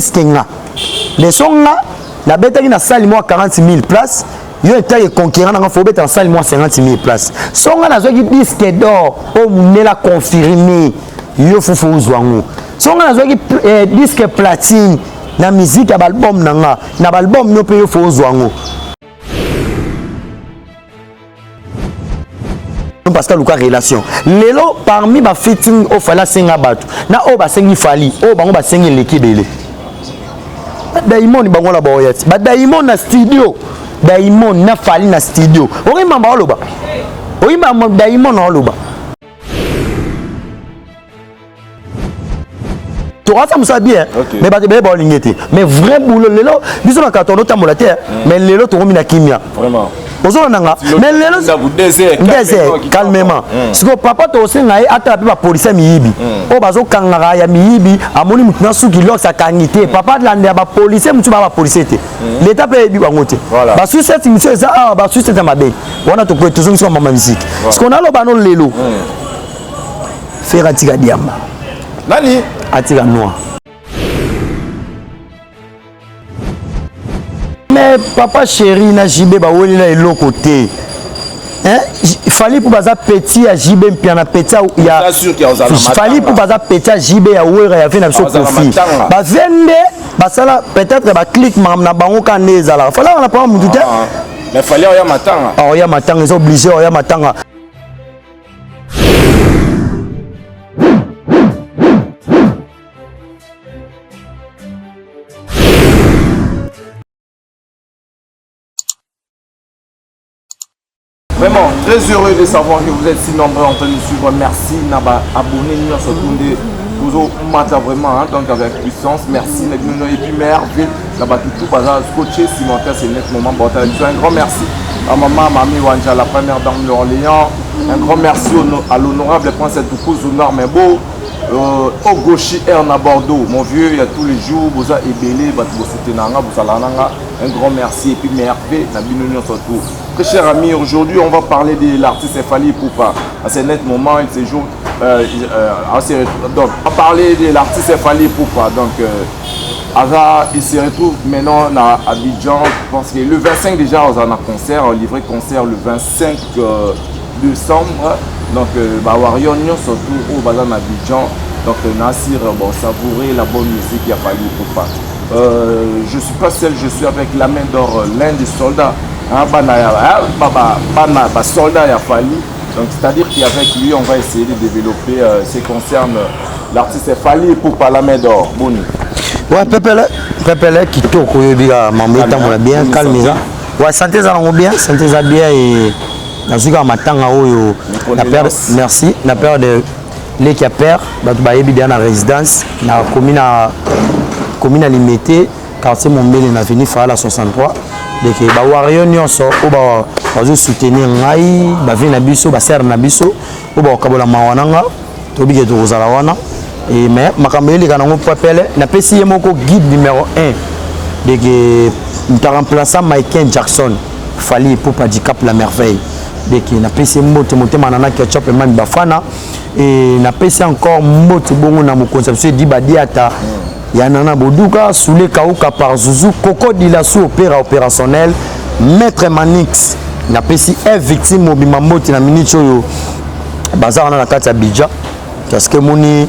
plus que nga. Mais so nga nabetaki na salle moko 40 000 places, yo etaki concurrent nanga fo obeta na salle moko 50 000 places. So nga nazwaki disque d'or oyo mondele aconfirme, yo fufu ozwa yango. So nga nazwaki disque platine na musique ya baalbum na nga, na baalbum yo mpe yo fo ozwa yango. Parce que aluka relation lelo parmi bafeaturing oyo Fally asenga bato na oyo basengi Fally, oyo bango basengi eleki ebele. Badaimon bango na baoya ti badaimon na studio, Daimon na Fally na studio, oyimba baoloba, oyimba Daimon na oloba tokasa mosala bien. Mais bato ebele baolingi te, mais vrai boulot lelo biso na kaka totambola te, mais lelo tokomi na kimia, ozolanda nga. Mais lelo désert calmement. Sikoyo papa tokosenga ye atala mpe bapolisier miyibi oyo bazokangaka ya miyibi. Amoni mutu na suki lox akangi te. Papa alandela bapolisier mosusu, baa bapolisier te, leta mpe ayebi bango te. Basuseti mosusu eza awa, basuseti ya mabe wana tozongisi mama musique. Sikoyo naloba no lelo, Ferre atika diamba. Nani? Atika noir. Mais papa chéri na JB bawelela eloko te. Hein? Fally mpo baza petit ya JB Mpiana, petit ya Fally, mpo baza petit ya JB, ya Wera, ya ve na biso Kofi. Bave nde basala peut-être baclique makambo na bango ka nde ezalaka. Fally wana papa mutu te. Mais Fally oya matanga. Oya matanga, eza obligé oya matanga. Vraiment, très heureux de savoir que vous êtes si nombreux en train de suivre. Merci, Naba, abonné, surtout de mata vraiment, hein, donc avec puissance. Merci, et puis merveille, là-bas tout, baza scotché, cimentaire, c'est net moment. Bon, un grand merci à maman, Mamie Wanja, la première dame de Orléans. Un grand merci à l'honorable prince Toukouzou Beau, Ogoshi Erna Bordeaux, mon vieux, il y a tous les jours, vous avez ébellé, vous soutenez, vous un grand merci, et puis merveille, na bino surtout. Très cher ami, aujourd'hui on va parler de l'artiste Fally Ipupa. À ce net moment, il séjour, donc, on va parler de l'artiste Fally Ipupa. Donc, il se retrouve maintenant à Abidjan, parce que le 25 déjà, on a un concert, on livré concert le 25 décembre. Donc, bah, Warrior, surtout, au Bazan Abidjan. Donc, Nassir, bon, savourer la bonne musique, il a Fally Ipupa. Je ne suis pas seul, je suis avec la main d'or, l'un des soldats. Hein, bana, bana, bana, ba soldat ya Fally. Donc c'est-à-dire qu'avec lui, on va essayer de développer ce qui concerne l'artiste Fally Ipupa, la main d'or. Boni. Ouais, pepele, pepele, kitoko oyebi kaka mambo etambola bien, calme eza. Ouais, santé eza nango bien, santé eza bien et nazwi kaka matanga oyo na père, merci, na père de leki ya père, bato bayebi deya na résidence na commune na Limete, quartier Mombele na avenue Faala 63. Donc bawario nyonso oyo bazosoutenir ngai, bavie na biso, basere na biso oyo bakokabola mawa na nga, tobike tokozala wana. Mais makambo eleka nango pepele. Napesi ye moko guide numéro 1 deke moto aremplaça Michael Jackson, Fally Ipupa Dicap la Merveille. Deke napesi ye mbote, motema nana ketchup emami bafana. E napesi encore mbote bongo na mokonzi ya biso Edi Badiata ya Nana Boduka Soule Kauka par Zuzu Koko Dilasu opéra opérationnel Maître Manix. Napesi e victime mobimba mbote na minute oyo baza wana na kati ya Abidjan, parce que moni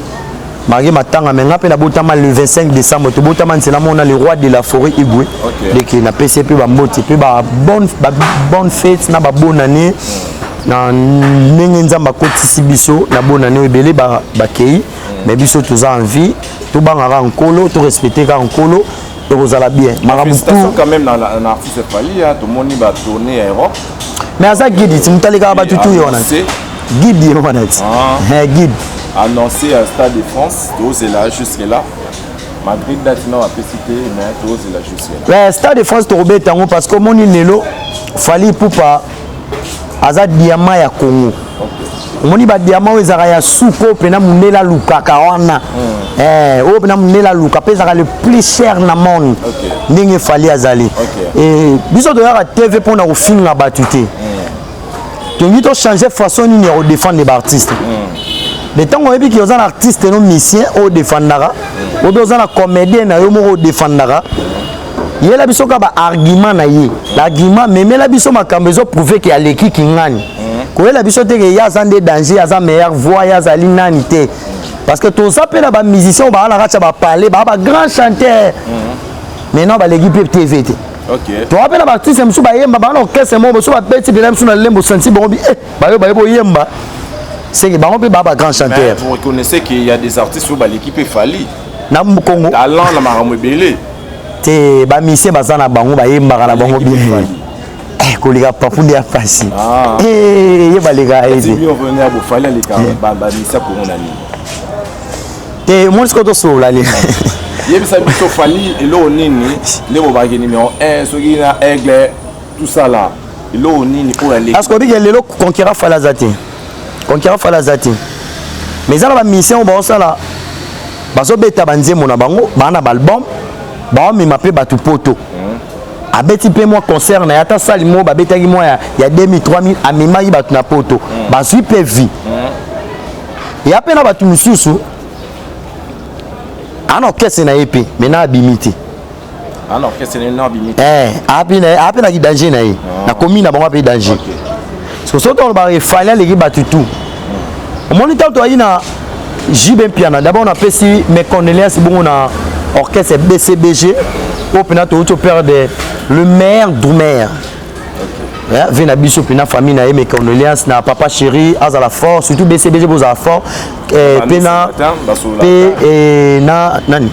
malgré matanga me nga mpe nabotama le 25 décembre, tobotama nzela mona le roi de la forêt Igwe. Deke napesi ye mpe bambote mpe babonne fête na babonne année na ndenge Nzambe akotisi biso na bonne année. Ebele bakei, mais biso toza en vie, tobangaka Nkolo, torespecte kaka Nkolo, ekozala bien makambo tout. Quand même na artiste Fally, tomoni batournée ya Europe. Mais aza guide ti moto alekaka bato tu ye wana, guide ye wana ti guide. Annoncé à Stade de France, tozela jusque là. Madrid, date na bapesi te, mais tozela jusque là. Stade de France tokobeta yango, parce que omoni lelo Fally Ipupa aza diamant ya Congo. Omoni badiamant oyo ezalaka ya suka, oyo mpena mondele alukaka wana, oyo mpena mondele aluka mpe ezalaka le plus cher na monde. Ndenge Fally azali, biso toyaka TV mpona kofinga bato te. Tolingi tochange façon nini ya kodéfendre baartiste. De ntango oyebi ke oza na artiste no musicien oyo odefandaka, obi oza na comédien na yo moko odefandaka, yela biso kaka baargument na ye. L'argument, memela biso makambo ezoprouver ke aleki kingani. Koyela biso te ke ye aza nde danger, aza meilleure voix, ye azali nani te, parce que toza mpe na bamusicien oyo baa na kati ya bapale, baa bagrand chanteur, maintenant baleki mpe TV te. Toza mpe na baartiste mosusu bayemba, baa na orchestre moko, mosusu babeti mpena mosusu na lembo santi bango bi bayo baye boyemba, seke bango mpe baa bagrand Mais chanteur. vous reconnaissez qu'il y a des artistes oyo baleki mpe Fally Na Congo? Talent na makambo ebele. Te, bamusicien baza na bango, bayembaka na bango Baleki mpe bien. Fally. Koleka papu nde ya pasi. Ah. Ye baleka ye te. Ti revenir bo Fally aleka bamisia Kongo na nini? Te, omoni sikoyo tosolola le. Yebisa biso, Fally eloko nini nde bobaki numéro 1 soki na Aigle, tout ça là? Eloko nini oyo aleki? Parce que obike lelo concurrent Fally aza te, concurrent Fally aza te, mais eza na bamusicien oyo baosala, bazobeta banzembo na bango, baa na baalbum, baomema mpe bato poto. Abeti mpe mwa concert na ye, ata sali moko babetaki mwa ya 2000, 3000, amemaki bato na poto, bazwi mpe vie ya mpe na bato mosusu. Ana orchestre na ye mpe maintenant abimi te. Ana orchestre na abimi te. Ape naki danger na ye na komi na bango ape danger. Parce que soki tolobaka efali aleki bato tu, omoni ntango toyaki na JB Mpiana, d'abord napesi mes condoléances bongo na orchestre BCBG oyo mpena touti operdre le meilleur drummer ve na biso mpena, famille na ye, mes condoléances na papa chéri, azala fort, surtout BCBG bozala fort mpe na mpe na nani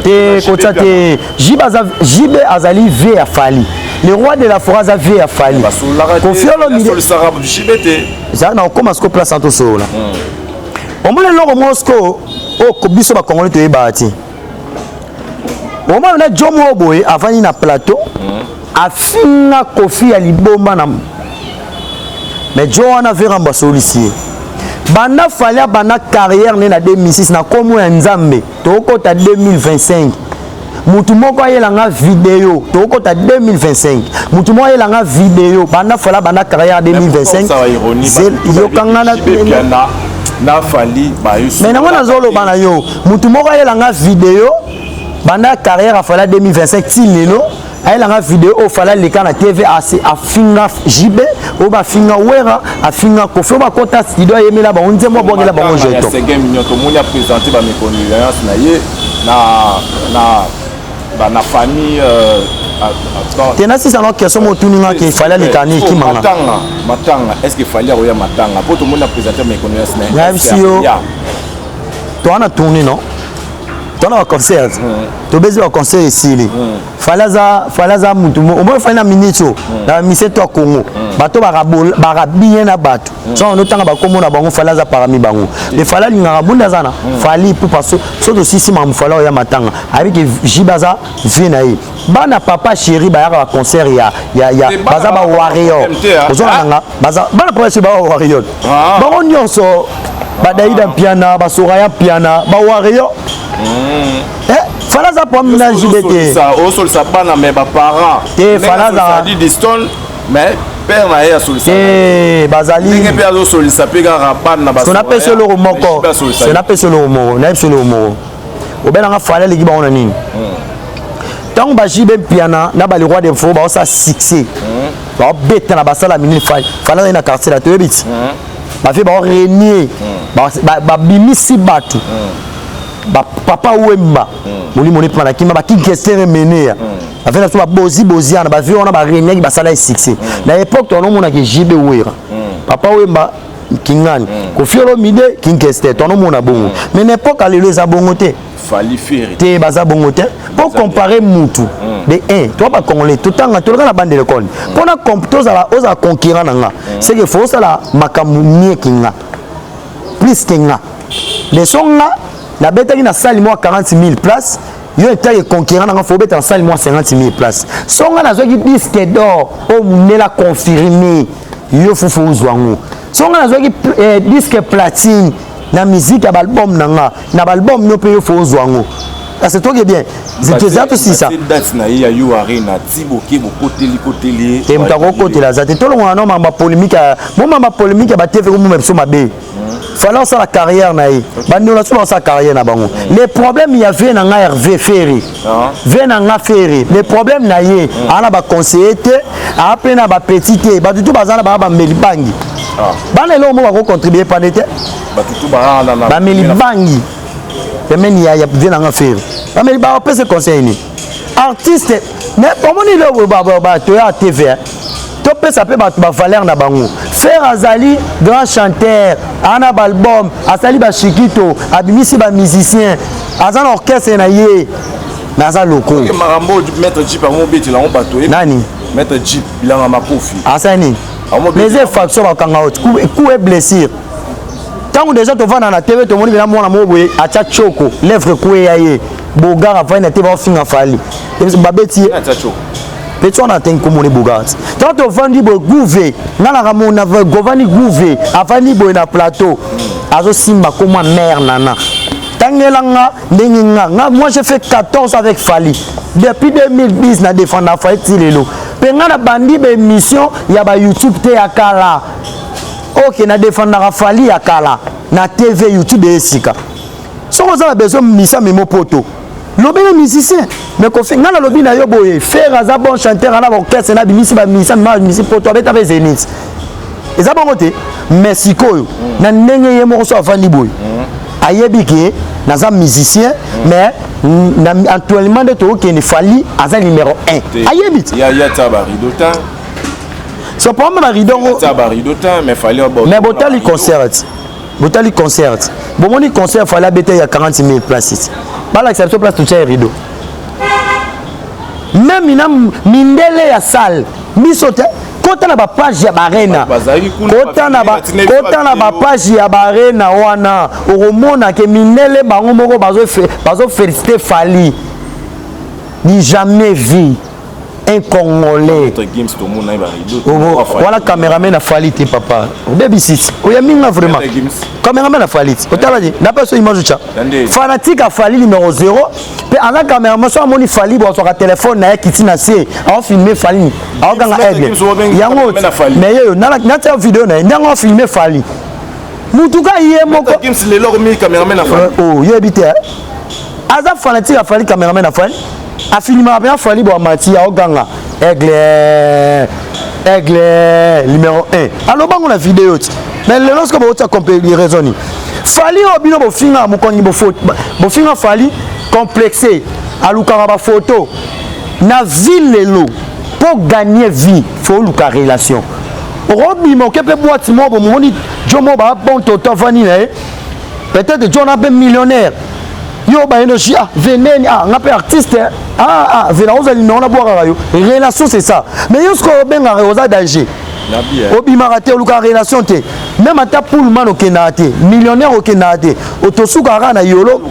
te kotia te. JB azali v ya Fally, le roi de la forêt aza v ya Fally. Koffi Olomide eza na okóma siko place wana tosolola. Omoni eloko moko siko oyo biso bakongoli toyebaka te. Omoni na jo moko boye avandi na plateau, afinga Koffi ya libomba na mais jo wana verambo asolisi ye. Banda Fally abanda carrière ne na 2006 na komo ya Nzambe, tokokɔta 2025, mutu moko ayelanga video, tokokɔta 2025, mutu moko ayelanga video banda Fally abanda carrière 2025, yokanga na Fally. Mais nango nazoloba na yo, mutu moko ayelanga video banda carrière afala 2025 ti lelo, ayelanga video oyo Fally aleka na TV afinga JB, oyo bafinga Wera, afinga Koffi, oyo bakota studio ayemela bango nzembo, abwakela bango jeton. Tomoni aprésente bamécondoléance na ye na famille. Te, nasisanga question motuninga ke Fally aleka ni ekimanga. Matanga, matanga, est ce que Fally akoya matanga? Po tomoni aprésente bamécondoléance na ye. Nayebisi yo, toa na tournée, non, toa na baconcert, tobezi baconcert esili. Fally aza, Fally aza mutu omoi. Fally na minute oyo na bamise to ya Congo, bato baka bien na bato so notanga bakombo na bango, Fally aza parmi bango. Mais Fally alingaka bunde aza na Fally pupa. So tosisi makambo, Fally oya matanga, ayebi ke JB aza vie na ye. Bana papa chéri bayaka baconcert ya baza bawarrior, ozonanga baza bana papa chéri, baa warrior bango nyonso, badaida Mpiana, basoraya Mpiana, bawarrior. Fally aza problème na JB te. Osolisa bana, mais baparent te, Fally aza Didistone, mais père na ye asolisa te, bazali ndenge mpe azosolisa mpe kaka bana. So napesi eloko moko, so napesi eloko moko, nayebi so eloko moko obelanga. Fally aleki bango na nini? Ntango ba JB Mpiana na ba le roi des faux baosala succès, baobeta na basala minene, Fally azali na quartier la toyebi ti bafie baorenier, babimisi bato, Papa Wemba molimo ne mpana kima, bakinkestere meneya, bafie na biso babozi boziana, bavie wana bareniaki, basala ye succès. Na époque tonomonaki JB, Wera, Papa Wemba, kingani, Koffi Olomide, Kinkester, tonomona bongo. Mais na époque alelo eza bongo te. Te, baza bongo te. Mpo comparer mutu de 1, toa bacongolais, totanga, toleka na bande l'école, mpona tozala ozala concurrent na nga, c'est que faut osala makambo mieux ke nga, plus ke nga. Leso nga nabetaki na sali mwa 40 000 place, yo etaki concurrent na nga, faut obeta na sali mwa 50 000 place. So nga nazwaki disque d'or oyo mondela confirmé, yo fufu ozwa yango. So nga nazwaki disque platine na musique ya baalbum na nga, na baalbum no mpe yo faut ozwa yango, parce que toke bien eza tosisa. Date na ye ya yo arena ti boke bokoteli koteli. Te, moto akokotela aza te. Tolongola no mamba polémique, mo mamba polémique ya batv komoma biso mabe. Fally osala carrière na ye, bandeko na biso baosala carrière na bango. Le problème ya vie na ngai Hervé Ferre, vie na nga Ferre, le problème na ye, aa na baconseiller te, aa mpe na bapetits te. Bato tu baza na baa bameli bangi. Bana eloko moko bakocontribue pande te. Bameli bangi pembeni ya vie na nga Ferre, bameli, bapesa conseil nini? Artiste, mais omoni lelo bato ya TV, topesa mpe bato bavaleur na bango. Ferre azali grand chanteur, aa na baalbum, asali bashikito, abimisi bamusicien, aza na orchestre na ye, mais aza loko. Makambo Maître Jeep yango obetela yango bato. Nani? Maître Jeep Bilanga Makofi. Asali nini? Mais eza infraction, bakanga oti coup et blessure. Ntango déjà tovanda na TV, tomoni mpena mwana moko boye atya tioko, lèvre kweya ye, bogar avandi na te, baofinga Fally, babeti ye. Petit wana atengi komona bogar. Ntango tovandi boye, gouve nga nakamona govani, gouve avandi boye na plateau, azosimba komwa mare nana tangelanga ndenge nga. Moi, j'ai fait 14 avec Fally depuis 2010, na défendre Fally ti lelo. Mpe nga na bandi baémission ya bayoutube te ya kala. Ok, na défendaka Fally ya kala na TV. YouTube esika soki oza na besoin misa memo poto, lobi na musicien. Mais Kofi, ngai nalobi na yo boye, Ferre aza bon chanteur, ana baorchestre na bimisi bamisa mema, bimisi poto, abeta mpe Zénith, eza bongo te. Mais sikoyo na ndenge ye moko so avandi boye, ayebi ke naza musicien, mais na actuellement nde tookende, Fally aza numéro 1, ayebi ti. So problème barideau ngo, mais botali concert, botali concert, bomoni concert Fally abeta ya 40 000 places, balakisa biso place totia rideau. Même na mindele ya salle, biso te. Kota na bapage ya barena, kota na bapage ya barena wana, okomona ke mindele bango moko bazofélicité Fally. Du jamais vu un Congolais wana. Cameraman afali te, papa, obebisisi oyami nga vraiment. Cameraman afali te, otala te, napesa image otya. Fanatique afali numéro 0 mpe aza cameraman. So amoni Fally bo, azwaka telefone na ye, kiti na se, aofilme Fally, aokanga aigle yango. Mais yeyo natia video na ye ndenge aofilme Fally, mutuka ye moko yebi te, aza fanatique afali, cameraman afali, afilimaka mpenza Fally bo, amati, aoganga aigle, aigle numéro 1, alobango na video ti. Mais lelo soki boutia comparaison nini? Fally oyo bino bofinga mokonzi, bofinga Fally complexe, alukaka bafoto na ville. Lelo mpo gagner vie, faut oluka relation. Okobima, oke mpe boîte moko, bomomoni jo moko baa bon toto, avandi na ye, peut-être jo na mpe millionnaire. Yo bayendo si, ah veneni, ah nga mpe artiste, ah ah vena, ozwa numéro na bwakaka yo. Relation, c'est ça. Mais yo soki obengaka, oza danger. Obimaka te, olukaka relation te, même ata pullman okendaka te, millionnaire okendaka te, otosukaka kaka na yolo.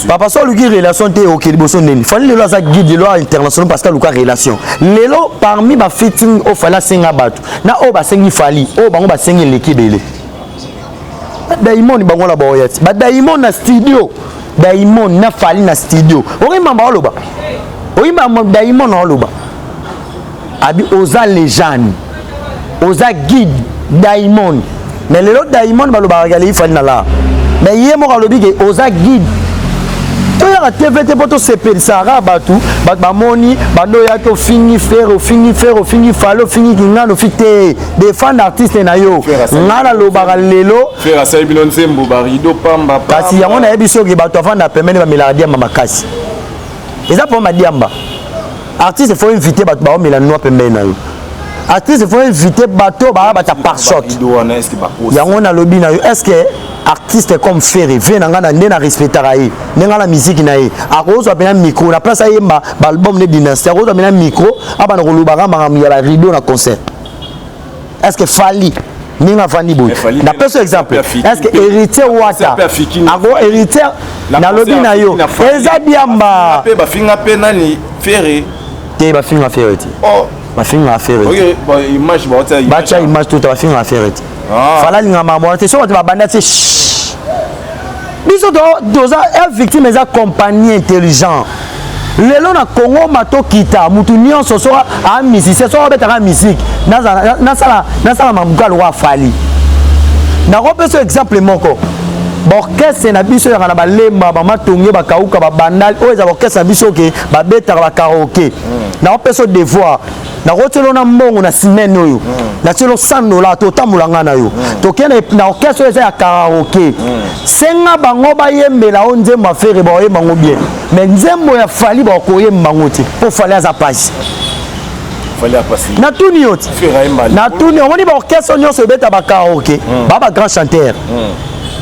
Papa, so oluki relation te, okende liboso ndeni? Fally lelo aza guide, lelo international, parce que aluka relation. Lelo parmi bafeaturing oyo Fally asenga bato na oyo basengi Fally, oyo bango basengi eleki ebele. Diamond, bango na baoya ti badiamond na studio, Diamond na Fally na studio, oyimba baoloba, oyimba Diamond aoloba abi oza légende, oza guide Diamond. Mais lelo Diamond balobaka alei Fally na la, mais ye moko alobi ke oza guide. Toyaka TV te mpo tosepelisaka bato. Bato bamoni bando oyaki, ofingi Ferre, ofingi Ferre, ofingi Fally, ofingi kingano, ofi te. Défendre artiste na yo. Ngai nalobaka lelo. Asali bino nzembo barideau pamba. Kasi yango nayebi, soki bato avanda pembeni, bamelaka diamba makasi, eza mpo madiamba. Artiste faut inviter bato baomela noa pembeni na yo. Artiste faut inviter bato baya bata pare-choc. Yango nalobi na yo, est ce que artiste comme Ferre, ve na ngai na nde na respectaka ye, nde ngai na musique na ye, akozwa mpena micro na place ayemba baalbum ne dynastie, akozwa mpena micro, abanda kolobaka makambo ya barideau na concert? Est ce que Fally ndenge avandi boye, napesa exemple, est ce que Héritier Wata ako, Héritier, nalobi na yo, eza diamba. Bafinga mpe nani? Ferre. Te, bafinga Ferre te. Bafinga Ferre te, batya image tota, bafinga Ferre te. Fally alinga makambo wana te. So bato babanda te, biso toza victime, eza compagnie intelligent. Lelo na Congo matokita mutu nyonso, soki a musicien, soki abetaka musique, nasala makambo kaka lokola Fally. Nakopesa exemple moko: baorchestre na biso ezalaka na balemba, bamatonge, bakauka, babandali. Oyo eza baorchestre na biso ke babetaka bakaraoke. Nakopesa devoir, nakotielo na mbongo na semaine oyo, natielo 100 $. Totambola nga na yo, tokende na orchestre oyo eza ya karaoke. Senga bango bayembela o nzembo ya Ferre, bakoyemba yango bien, mais nzembo ya Fally bakoyemba yango te, mpo Fally aza pasi. Natuni yo ti, natuni, omoni baorchestre nyonso ebeta bakaraoke, baa bagrand chanteur.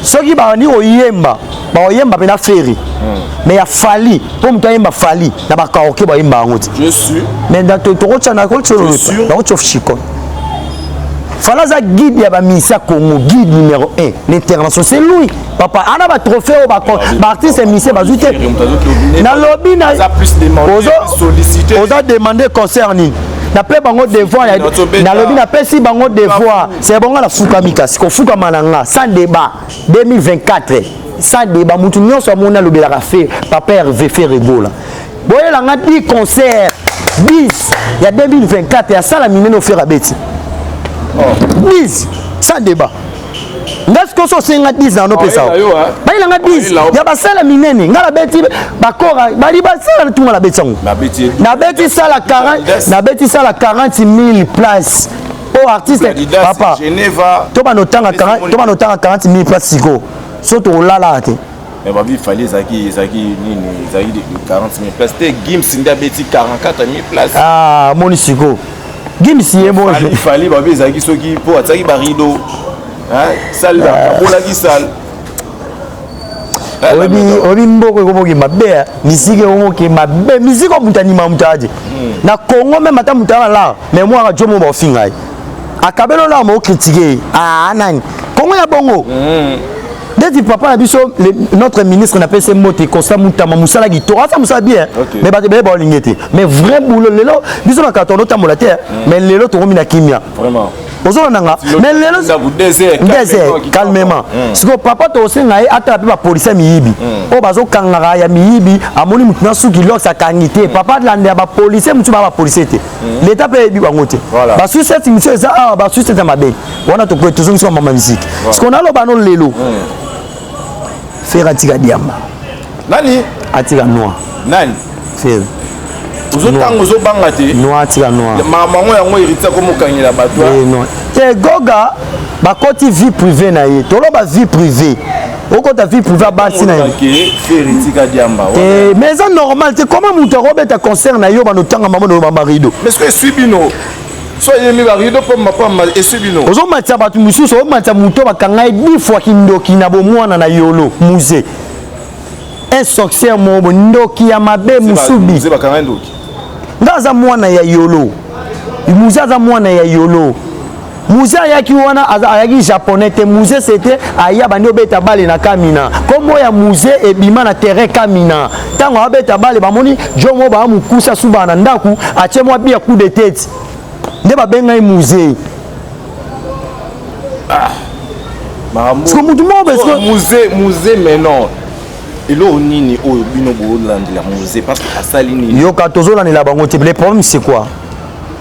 Soki bandi koyemba, bakoyemba mpena Ferre, mais ya Fally, mpo moto ayemba Fally na bakaraoke, bayemba yango te. Mais tokotya, nakotia chikon. Fally aza guide ya bamisi ya Congo, guide numéro 1, l'international, c'est lui. Papa ana batrophée oyo baartiste musicien bazwi te. Nalobi, oza demande concert nini? Nape bango devoir, nalobi napesi bango devoir, c'est bongo. Nafukami, kasi kofukama na nga sans débat. 2024, sans débat. Mutu nyonso amoni alobelaka fe papa Hervé Ferre Gola, boyelanga 10 concert, 10 ya 2024 ya sala minene oFerre abeti, 10 sans débat. Nga sikoyo so osenga 10 na nopesa, bayelanga 10 ya basala minene. Nga nabeti bakora bali basala tunga, nabeti yango, nabeti sala 40, nabeti sala 40 000 place oyo artiste papa. To banotanga, to banotanga 40 000 place sikoyo, so tokolala te. Mais babi Fally ezalaki nini? Ezalaki 40 000 place te. Gims nde abeti 44 000 place. Ah, moni sikoyo Gims ye mo. Fally, babi ezalaki soki mpo atiaki barideau, salle, abolaki salle. Oyebi mboko ekomoki mabe, misiki ekomoki mabe. Misiki oyo moto anima moto aje na Congo, même ata moto ana lar, mais mwaka jo mo baofinga ye, akabeli olar mo ocritiquer ye. Ah, nani Congo ya bongo ndeti papa na biso, notre ministre, napesi mbote, Constant Mutamba. Mosala kitoko, asa mosala bien, mais bato ebele baolingi te, mais vrai boulot. Lelo biso na katono otambola te, mais lelo tokomi na kimia, ozolanda nga. Mais lelo désert calmement. Sikoyo papa tokosenga ye atala mpe bapolisier ya miyibi oyo bazokangaka ya miyibi. Amoni mutu na suki lox, akangi te. Papa alandela bapolisier mosusu, baa bapolisier te, leta mpe eyebi bango te. Basuseti mosusu eza awa, basuseti ya mabe wana. Tozongisi mama musique. Sikoyo naloba no lelo, Ferre atika diamba. Nani? Atika noir. Nani? Ferre. Ozotanga, ozobanga te. Noir, atika noir. Makambo yango héritier akomokangela bato. Te, goga bakoti vie privée na ye. Toloba vie privée, okota vie privée abasi na ye. Te, mais eza normal te. Comment moto akobeta concert na yo, banotanga mama na bamarideau? Mais soki esui bino, so ayemi barideau pamba pamba, esui bino. Ozomatisa bato mosusu, ozomatisa moto bakanga ye dix fois, kindoki na bomwana na yolo musée, un sorcier moko, ndoki ya mabe mosubi. Nga aza mwana ya yolo, musée aza mwana ya yolo. Musée ayaki wana, ayaki japonais te. Musée c'était aya bandi obeta bale na Kamina. Nkombo ya musée ebima na terrain Kamina. Ntango abeta bale, bamoni jo moko baa mokusa subaka na ndako, atie mwa bia, coup de tête, nde babengai musée. Parce que mutu moko musée, musée maintenant, eloko nini oyo bino bolandela musée? Parce que asali nini? Yoka, tozolandela bango te. Le problème, c'est quoi?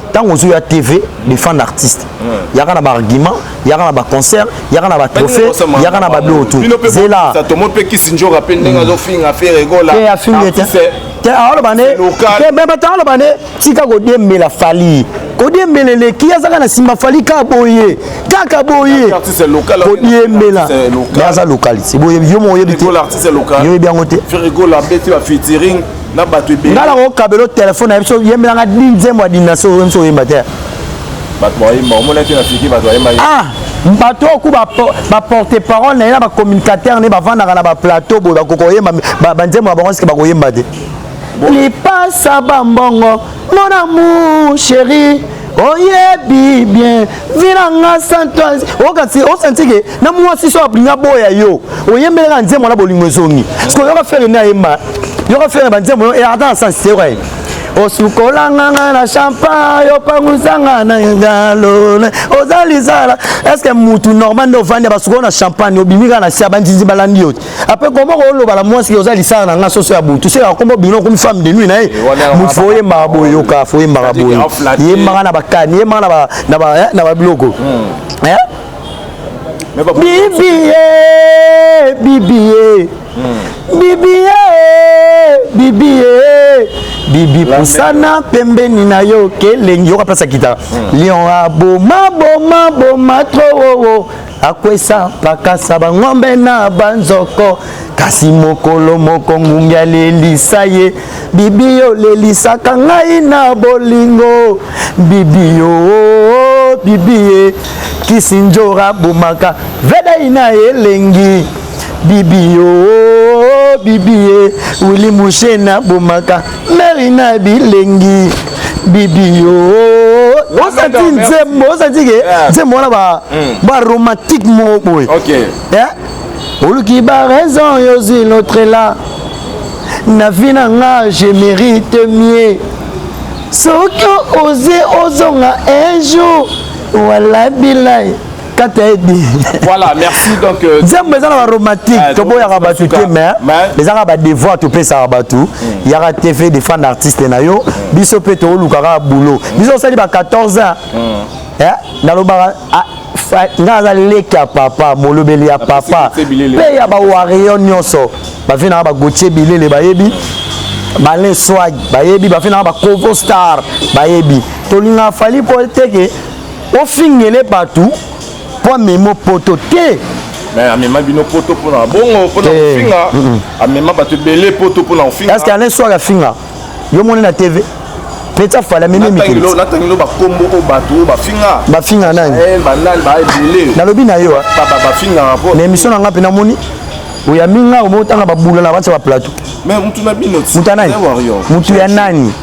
Ntango ozoya TV défendre artiste, yaka na baargument, yaka na baconcert, yaka na batrophée, yaka na babiloko tu. Zela tomo mpe kisi nzoka mpe ndenge azofinga Ferre Gola. Te, afingi te, te. Aoloba ne te, me bato aoloba ne tika kodiembela Fally, kodiembela eleki. Azaka na nsima Fally kaka boye, kaka boye kodiembela. Mais aza local te boye, yo mo oyebi te, yo oyebi yango te. Na bato ebele. Nga na kokabela telefone na biso, yembelanga di nzembo ya dynastie oyo biso oyemba te. Bato bayemba, omonaki na fiki bato bayemba. Ah, bato oyo ku baporte parole na ye na bacommunicateur ne bavandaka na baplateau boye, bakoka koyemba banzembo na bango, sike bakoyemba te. Lipasa bambongo, mon amour chéri, oyebi bien vinanga sans toi. Okati osanti ke na mwasi so alinga boya yo, oyembelaka nzembo na bolingo ezongi. Parce que oyoka Ferre nde ayemba, yoka Ferre banzembo ata na sens te. Yoka ye osukolanga nga na champagne, opangusanga na ngalo, oza lisala. Est ce que mutu normal nde ovandi basukola na champagne, obimi kaka na sia, banzinzi balandi yo te? Après, comment oloba na mwasi oza lisala na nga soso ya butu? Soki akomba obimi, okomi femme de nuit na ye. Mutu fo oyembaka boye, yoka, fo oyembaka boye, yembaka na bakani, yembaka na babiloko. Bibi ye, bibi ye, bibi ye, bibi ye, bibi pusana pembeni na yo kelengi. Yoka place akitaka. Lion aboma boma boma trop, akwesa pakasa bangombe na banzoko, kasi mokolo moko ngungi alelisa ye. Bibi, yo lelisaka ngai na bolingo. Bibi yo, bibi ye, kisi njora bomaka vedai na elengi. Bibi yo, bibi ye, Wili Mushena bomaka meri na bilengi. Bibi yo, osati nzembo, osati ke nzembo wana ba romantique moko boye. Oluki ba raison, yozwi l'autre là. Na vie na nga, je mérite mieux. Soki oze ozonga un jour, wala bilai kata edi. Voilà, merci. Donc nzembo eza na baromantique. Toboyaka bato te, mais ezaka badevoir topesaka bato. Yaka TV, défendre artiste na yo. Biso mpe toolukaka boulot. Biso osali ba 14 ans, nalobaka nga aza leki ya papa, molobeli ya papa mpe ya bawario nyonso. Bavi nanga baGautier Bilele bayebi, Balin Swag bayebi, bavi nanga baCovo Star bayebi. Tolingaka Fally mpo teke ofingele bato mpo amema poto te. Mais amema bino poto mpona bongo, mpona kofinga. Amema bato ebele poto mpona kofinga. Est ce que Alain Swag afinga? Yo moni na TV peta Fally amemi mikili. Natangelo bakombo oyo bato oyo bafinga. Bafinga nani? Banani baebele. Nalobi na yo. Bafingaka mpo na émission na nga mpe namoni oyambi nga, omotanga babula na batia baplateau. Mais mutu na bino. Mutu ya nani? Mutu ya nani?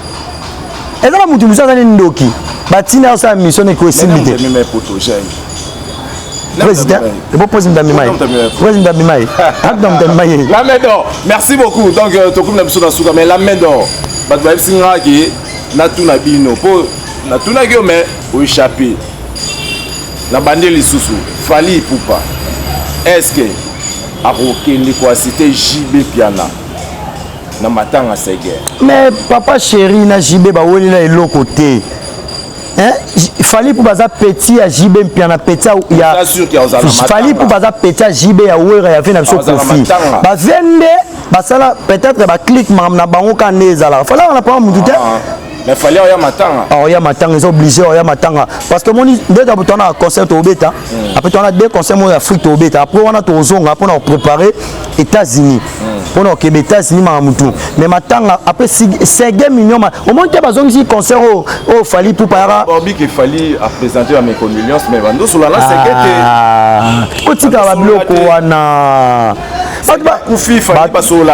Eza na mutu mosusu aza ni ndoki, batina osala mission eko esimbi te. Président ebo, président amema ye, président amema ye, akuna moto amema ye. La Main d'Or, merci beaucoup. Donc tokomi na biso na suka, mais La Main d'Or, bato bayebisi nga ke natuna bino, mpo natunaki yo mais oéchappe na bande lisusu. Fally Ipupa, est ce que akokende koassister JB Mpiana na matanga Seguer? Mais Papa Chéri na JB bawelela eloko te. Fally mpo baza petit ya JB Mpiana, petit ya Fally mpo baza petit ya JB, ya Wera, ya ve na biso Kofi. Bave nde basala peut-être baclique, makambo na bango kaka nde ezalaka. Fally wana paa mutu te. Mais Fally oya matanga. Oya matanga, eza obligé oya matanga, parce que moni nde towana concert tobeta. Après towana deux concert moko ya Afrique tobeta. Après wana tozonga mpona kopréparer États-Unis, mpona kokende États-Unis, maka mutu. Mais matanga après Seguin Mignon, omoni te bazongisi concert oyo oyo Fally Ipupa yaka. Babiki Fally aprésenter ba mes condoléances, mais bandosola na Seguin te. Kotika babiloko wana.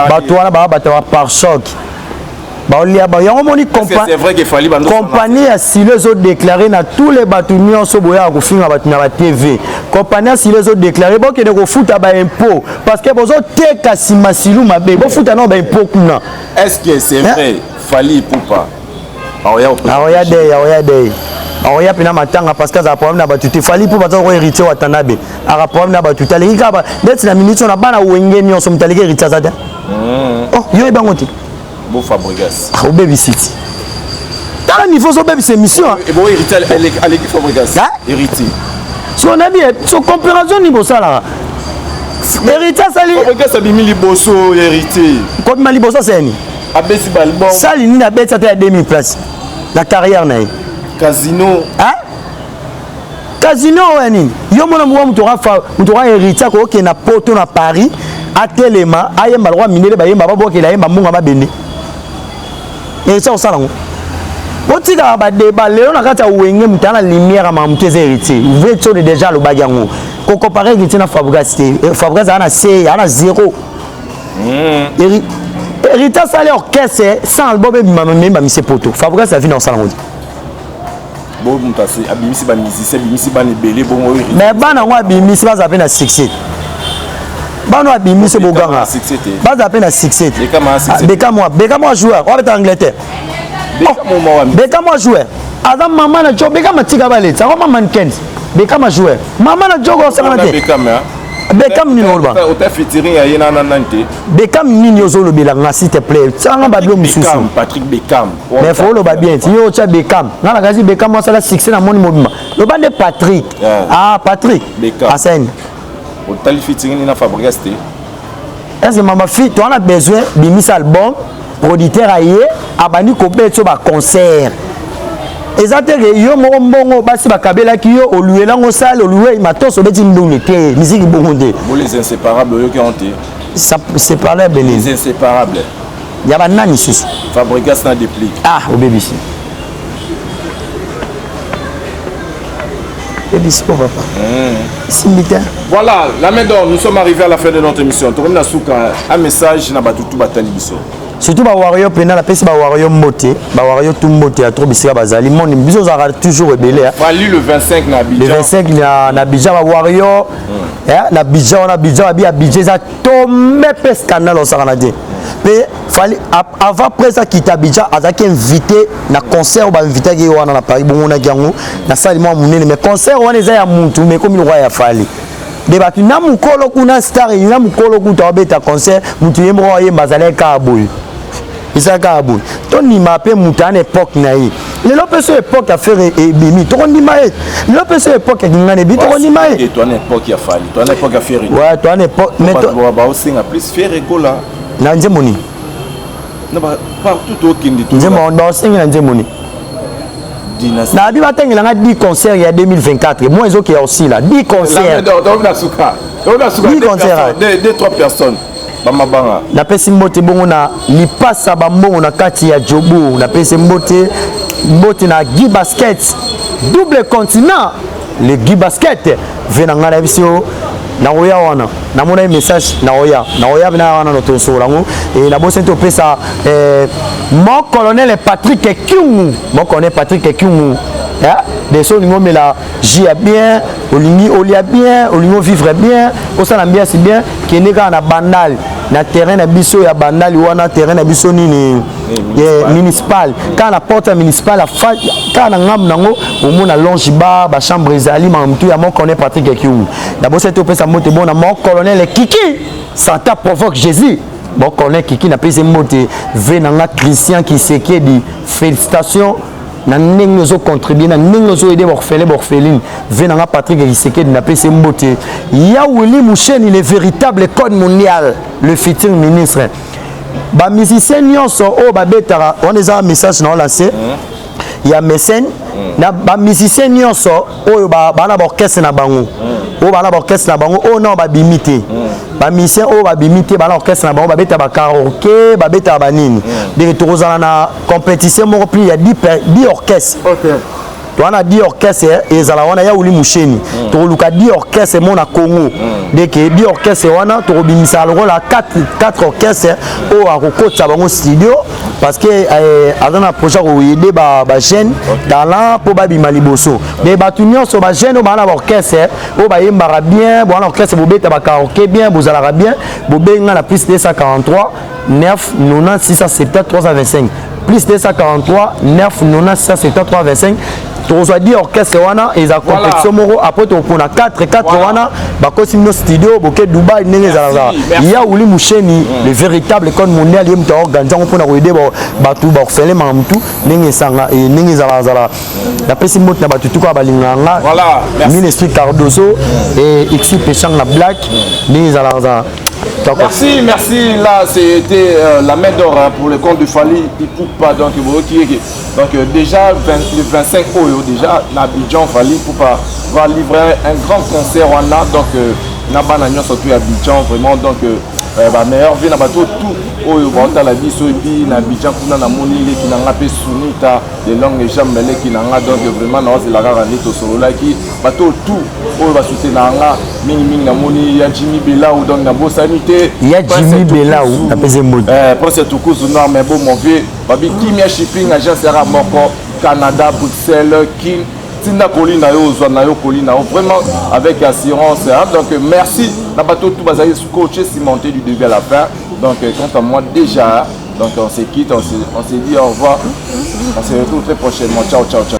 Bato wana baa bato ba pare-choc, baolia yango. Moni compagnie ya Silo ezodéclarer na tous les bato nyonso boyaka kofinga bato na batv. Compagnie ya Silo ezodéclarer, bokende kofuta baimpôt, parce que bozoteka nsima silu mabe. Bofuta nao baimpôt kuna. Est ce que c'est vrai, Fally Ipupa aoya dei? Aoya dei, aoya mpena matanga, parce que azala problème na bato te. Fally mpo baza ko Héritier Watanabe aka problème na bato te. Aleki kaka neti na minute na bana Wenge nyonso, moto aleki Héritier aza te. Oh, yo yebango te. Bo Fabregas. Obebisi ti, tala niveau ozobebisa émission. Bo Héritier aleki Fabregas, Héritier. So nayebi so comparaison nini bosalaka. Héritier asali. Fabregas abimi liboso Héritier. Kobima liboso asali. Abeti baalbum. Sali nini? Abeti ata ya 2000 place na carrière na ye. Casino. Casino oyo ya nini? Yo mona mwa moto oka Héritier akokende na poto, na Paris, atelema ayemba lokwa mindele bayemba, babwakela ayemba mbongo mabende. Héritier akosala yango. Botikaka badeba lelo na kati ya Wenge. Moto aya na lumière ya makambo te eza Héritier. Vrai tione déjà alobaki yango. Kocomparer Héritier na Fabregas te. Fabregas aza na se, aza na zéro. Héritier asali orchestre sans album ebima, memba mise poto. Fabregas avi na kosala yango te. Bo moto abimisi bamusicien, abimisi bana ebele bongo. Mais bana yango abimisi bazala mpe na succès. Bana abimisi boganga bazala mpe na succès. Beka beka mwa joueur oyo abeta Angleterre, beka mwa joueur aza mama na jo. Beka matika baleti yango mama Nkens. Beka ma joueur mama na jogo osangana te. Bekam nini oloba? Ota featuring ya ye na nani te. Bekam nini ozolobela nga? S'il te plaît, tianga babilo mosusu. Patrick Bekam. Mais faut oloba bien ti yo otya Bekam. Nga na kasi Bekam asala succès na moni mobima. Loba nde Patrick. Ah, Patrick asani. Otali featuring na Fabregas te. Est-ce que mama fi to na besoin bimisa album, producteur aye abandi kobeta ba concert. Eza te ke yo moko mbongo basi bakabelaki yo oluela ngo sale olue matos obeti ndonge te, musique bongo te. Bo les inséparables oyoki yango te. Séparable nini? Les inséparables. Ya banani susu? Fabregas na Déplique. Ah, obebisi. Ebisi po papa. Simbi te. Voilà, la main d'or, nous sommes arrivés à la fin de notre émission. Tokomi na suka, un message na batutu batali biso. Surtout ba warrior pena la pesi ba warrior mbote, ba warrior tout mbote ya trop bisika bazali. Monde biso ozalaka toujours ebele. Fally le 25 na Abidjan. Le 25 na Abidjan ba warrior. Na Abidjan na Abidjan ba bi Abidjan eza tombe pe scandale osaka na te. Pe Fally avant presa kita Abidjan azaki invité na concert ba invité ki wana na Paris bongo na yango na sali mwa munene mais concert wana eza ya mutu mais comme le roi ya Fally. De batu na mukolo kuna star na mukolo kuta obeta concert mutu ye moko ayemba azalaki kaka boye. Ezalaki kaka boye. Tondima pe mutu ana époque na ye. Lelo pe so époque ya Ferre ebimi tokondima ye. Lelo pe so époque ya Kingani ebi tokondima ye. Et toi na époque ya Fally, toi na époque ya Ferre. Ouais, toi na époque mais toi ba osenga plus Ferre Gola. Na nzembo nini? Na ba partout tokende to. Nzembo ba osenga na nzembo nini? Dynastie. Na bi batengela nga 10 concerts ya 2024. Moi ezoki ya aussi là 10 concerts. La donc na suka. Donc na suka. 10 concerts. 2 2 3 personnes. Bamabanga. Napesi mbote bongo na lipasa bambongo na kati ya Jobu. Napesi mbote mbote na Guy Basket double continent le Guy Basket ve na ngai na biso na oya wana namona ye message na oya na oya na wana na tosola yango e nabosani topesa mon colonel Patrick Kyungu, mon colonel Patrick Kyungu, deso olingi omela jus ya bien, olingi olia bien, olingi vivre bien, osala ambiance bien, kende kaka na Bandal, na terrain na biso ya Bandal wana, terrain na biso nini municipal, kaka na porte ya municipal, kaka na ngambu nango omona longe bar, ba chambre ezali mamutu ya mon colonel Patrick Kyungu. Nabosani topesa mbote bona mon colonel Kiki Santa provoque Jésus. Bon colonel Kiki na pesi mbote ve nanga Christian Kisekedi, félicitations na ndenge ozo contribuer, na ndenge ozo aider orphelin orpheline. Ve nanga Patrick Kisekedi na pesi mbote. Ya Willy Moucheni le véritable code mondial, le futur ministre. Ba musicien nyonso oyo babetaka, on eza un message na lancé. Ya mécène na ba musicien nyonso oyo ba na ba orchestre na bango. Oyo ba na ba orchestre na bango, oyo na ba bimité. Ba musicien oyo ba bimité ba na orchestre na bango, ba beta ba karaoké, ba beta ba nini. Donc tokozala na compétition moko plus ya 10 orchestres. Towana 10 orchestres ezala wana ya Willy Moucheni. Tokoluka 10 orchestres mo na Congo. Donc 10 orchestres wana tokobimisa lokola 4 orchestres oyo akokotisa bango studio parce que aza na projet ko aider ba jeunes talent po babima liboso. Mais bato nyonso ba jeunes oyo bana ba orchestre oyo bayembaka bien, bana orchestre bobeta ba karaoké bien, bozalaka bien, bobenga na plus 243 9 90 670 325. Plus 243 9 90 670 325. Tozwa 10 orchestre wana eza compétition moko après tokopona 4 4 wana bakosi bino studio boke Dubai ndenge ezalaka. Ya Willy Moucheni le véritable code mondial ye moto aorganize yango mpona koyede bato ba orphelin mamutu ndenge esanga ndenge ezalaka. Napesi mbote na bato tuka balingaka nga. Ministre Cardozo et Xi Pechang na Black ndenge ezalaka. Merci, merci. Là, c'était la main d'or hein, pour le compte de Fally Ipupa. Donc, donc déjà, le 25 oyo, déjà, l'Abidjan, Fally Ipupa va livrer un grand concert. Wana, donc, Nabana Nyon, surtout Abidjan, vraiment. Donc, bah, meilleure vie, Nabato, tout. Oyo, bah, la vie, et puis, l'Abidjan, kuna, na moni, qui n'a pas Sunita, les longues jambes, les qui n'a pas. Donc, vraiment, na, c'est la rare année, tout solo là, qui, bato, tout. Oyo, bah, soutenir, na, mingi, mingi, na moni, ya Jimmy Belaou, donc, na Bosanité. Ya Jimmy Belaou, na pese mbote. Prince Tukuzu, non, mais bon, mon vieux, Babi, Kimia Shipping, agence Era Moko, Canada, Bruxelles, Kin, Tinda Koli na yo, Zwa na yo, Koli na yo, vraiment avec assurance. Hein? Donc, merci. Na bateau, tout bazali scotché, cimenté du début à la fin. Donc, quant à moi, déjà, donc on se quitte, on se dit au revoir. On se retrouve très prochainement. Ciao, ciao, ciao.